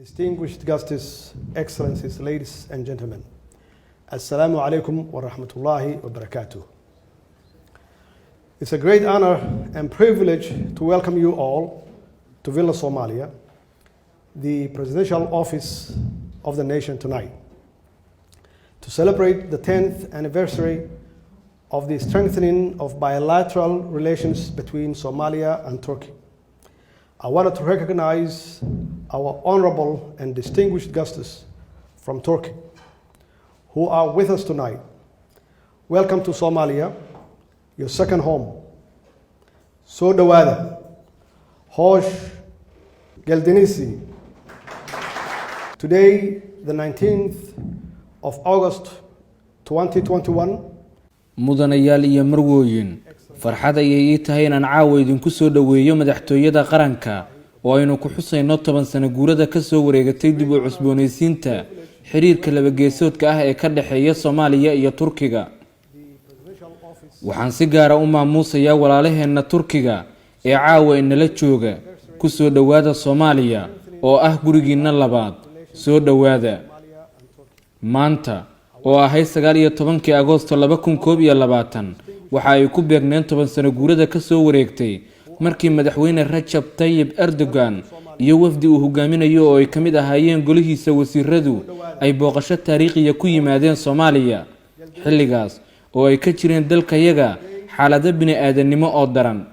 Distinguished guests, Excellencies, ladies and gentlemen, Assalamu alaikum wa rahmatullahi wa barakatuh. It's a great honor and privilege to welcome you all to Villa Somalia, the presidential office of the nation tonight, to celebrate the 10th anniversary of the strengthening of bilateral relations between Somalia and Turkey. I wanted to recognize our honorable and distinguished guests from Turkey who are with us tonight. Welcome to Somalia, your second home. Soo dhawaada. Hoş geldiniz. Today, the 19th of August 2021, Mudanayaal iyo marwooyin, farxad ayay ii tahay inaan caawa idinku soo dhoweeyo madaxtooyada qaranka oo aynu ku xusayno 10 sano guurada kasoo wareegatay dib u cusboonaysiinta xiriirka labageesoodka ah ee ka dhexeeya Soomaaliya iyo Turkiga. Waxaan si gaara u maamuusayaa walaalaheenna Turkiga ee caawa inala jooga. Kusoo dhowaada Soomaaliya oo ah gurigiinna labaad. Soo dhowaada. Maanta oo ahayd 19-kii Agoosto 2021, waxa ay ku beegneen 10 sano guurada kasoo wareegtay markii Madaxweyne Rajab Tayib Erdogan iyo wafdi uu hogaaminayo oo ay ka mid ahaayeen golihiisa wasiiradu ay booqasho taariikhiya ku yimaadeen Soomaaliya, xilligaas oo ay ka jireen dalkayaga xaalado bini-aadannimo oo daran.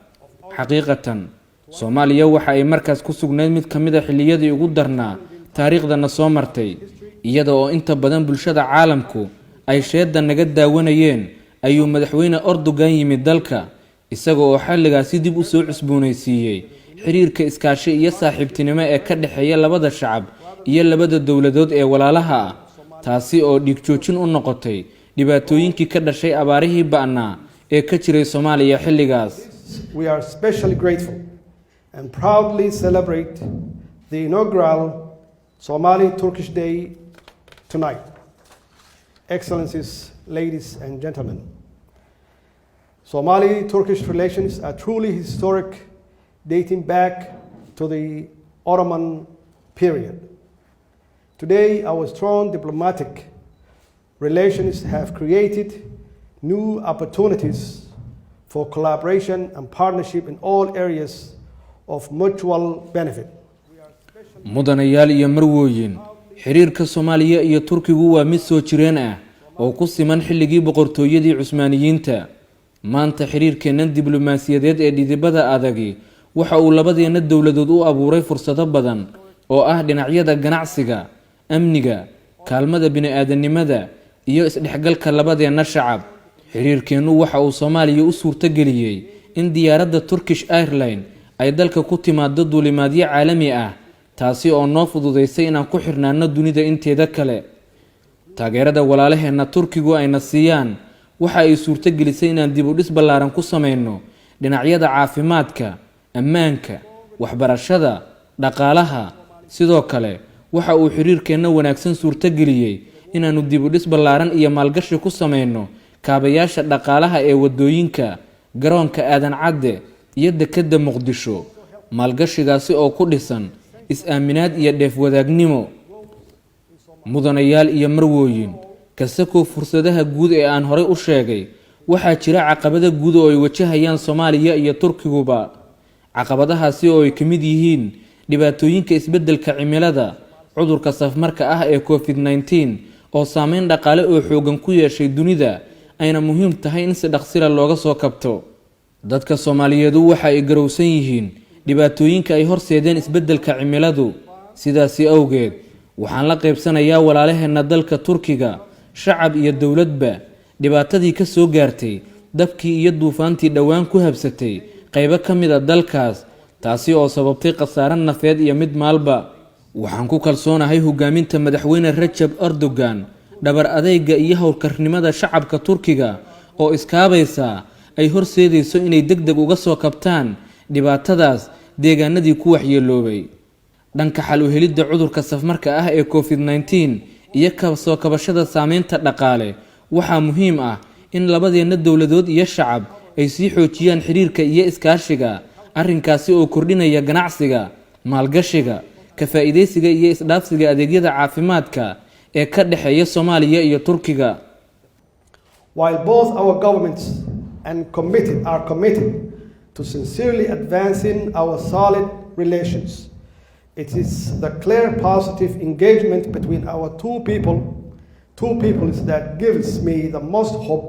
Xaqiiqatan, Soomaaliya waxa ay markaas ku sugnayd mid ka mid a xilliyadii ugu darnaa taariikhdana soo martay, iyada oo inta badan bulshada caalamku ay sheedda naga daawanayeen ayuu Madaxweyne Erdogan yimid dalka, isaga oo xilligaasi dib u soo cusboonaysiiyey xiriirka iskaashi iyo saaxiibtinimo ee ka dhexeeya labada shacab iyo labada dowladood ee walaalaha ah, taasi oo dhiigjoojin u noqotay dhibaatooyinkii ka dhashay abaarihii ba'naa ee ka jiray Soomaaliya xilligaas. We are especially grateful and proudly celebrate the inaugural Somali Turkish Day tonight. Excellencies, ladies and gentlemen, Somali Turkish relations are truly historic, dating back to the Ottoman period. Today, our strong diplomatic relations have created new opportunities for collaboration and partnership in all areas of mutual benefit. Mudanayaal iyo marwooyin, xiriirka Soomaaliya iyo Turkigu waa mid soo jireen ah oo ku siman xilligii Boqortooyadii Cusmaaniyiinta. Maanta xiriirkeennan diblomaasiyadeed ee dhidibada adagi waxa uu labadeenna dowladood u abuuray fursado badan oo ah dhinacyada ganacsiga, amniga, kaalmada bini-aadanimada iyo isdhexgalka labadeenna shacab. Xiriirkeennu waxa uu Soomaaliya u suurtogeliyey in diyaaradda Turkish Airline ay dalka ku timaado duulimaadyo caalami ah, taasi oo noo fududeysay inaan ku xirnaano dunida inteeda kale. Taageerada walaalaheenna Turkigu ayna siiyaan waxa ay suurtogelisay inaan dib u dhis ballaaran ku sameyno dhinacyada caafimaadka, ammaanka, waxbarashada, dhaqaalaha. Sidoo kale, waxa uu xiriirkeenna wanaagsan suurtogeliyey inaannu dib u dhis ballaaran iyo maalgashi ku sameyno kaabayaasha dhaqaalaha ee wadooyinka, garoonka Aadan Cadde iyo dekedda Muqdisho, maalgashigaasi oo ku dhisan is-aaminaad iyo dheef wadaagnimo. Mudanayaal iyo marwooyin, kasakow fursadaha guud ee aan horay u sheegay, waxaa jira caqabado guud oo ay wajahayaan Soomaaliya iyo Turkiguba, caqabadahaasi oo ay ka mid yihiin dhibaatooyinka isbeddelka cimilada, cudurka safmarka ah ee COVID-19 oo saameyn dhaqaale oo xoogan ku yeeshay dunida, ayna muhiim tahay in si dhaqsila looga soo kabto. Dadka Soomaaliyeedu waxa ay garowsan yihiin dhibaatooyinka ay horseedeen isbeddelka cimiladu. Sidaasi awgeed, waxaan la qaybsanayaa walaalaheenna dalka Turkiga, shacab iyo dowladba, dhibaatadii ka soo gaartay dabkii iyo duufaantii dhowaan ku habsatay qaybo ka mid a dalkaas, taasi oo sababtay khasaare nafeed iyo mid maalba. Waxaan ku kalsoonahay hogaaminta Madaxweyne Rajab Erdogan, dhabar adeyga iyo howlkarnimada shacabka Turkiga oo iskaabaysa ay horseedayso inay deg deg uga soo kabtaan dhibaatadaas deegaanadii ku waxyeeloobay. Dhanka xal u helidda cudurka safmarka ah ee COVID-19 iyo kasoo kabashada saameynta dhaqaale, waxaa muhiim ah in labadeenna dowladood iyo shacab ay sii xoojiyaan xiriirka iyo iskaashiga, arrinkaasi oo kordhinaya ganacsiga, maalgashiga, Ka faa'iideysiga iyo isdhaafsiga adeegyada caafimaadka ee ka dhexeeya Soomaaliya iyo Turkiga. While both our governments and committed are committed to sincerely advancing our solid relations, it is the clear positive engagement between our two peoples that gives me the most hope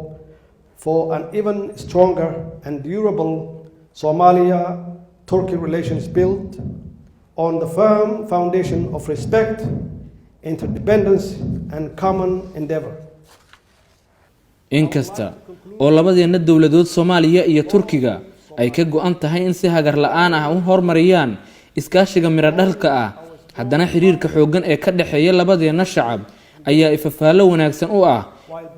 for an even stronger and durable Somalia-Turkey relations built on the firm foundation of respect, interdependence, and common endeavor. Inkasta oo labadeenna dowladood, Soomaaliya iyo Turkiga, ay ka go-an tahay in si hagar la-aan ah u horumariyaan iskaashiga midho dhalka ah, haddana xiriirka xooggan ee ka dhexeeya labadeenna shacab ayaa ifafaallo wanaagsan u ah.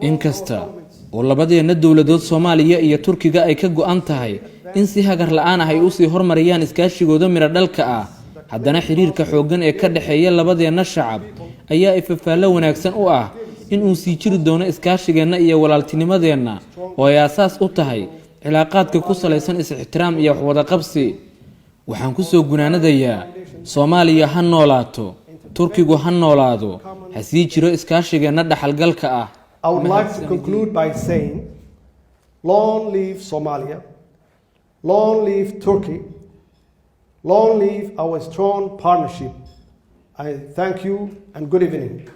Inkasta oo labadeenna dowladood, Soomaaliya iyo Turkiga, ay ka go-an tahay in si hagar la-aan ah ay usii hormariyaan iskaashigooda midho dhalka ah, haddana xiriirka xooggan ee ka dhexeeya labadeenna shacab ayaa ifafaallo wanaagsan u ah in uu sii jiri doono iskaashigeenna iyo walaaltinimadeenna oo ay aasaas u tahay cilaaqaadka ku salaysan is-ixtiraam iyo waxwadaqabsi. Waxaan kusoo gunaanadayaa: Soomaaliya ha noolaato, Turkigu ha noolaado, ha sii jiro iskaashigeenna dhaxalgalka ah. I would like to conclude by saying, long live Somalia, long live Turkey, long live our strong partnership. I thank you and good evening.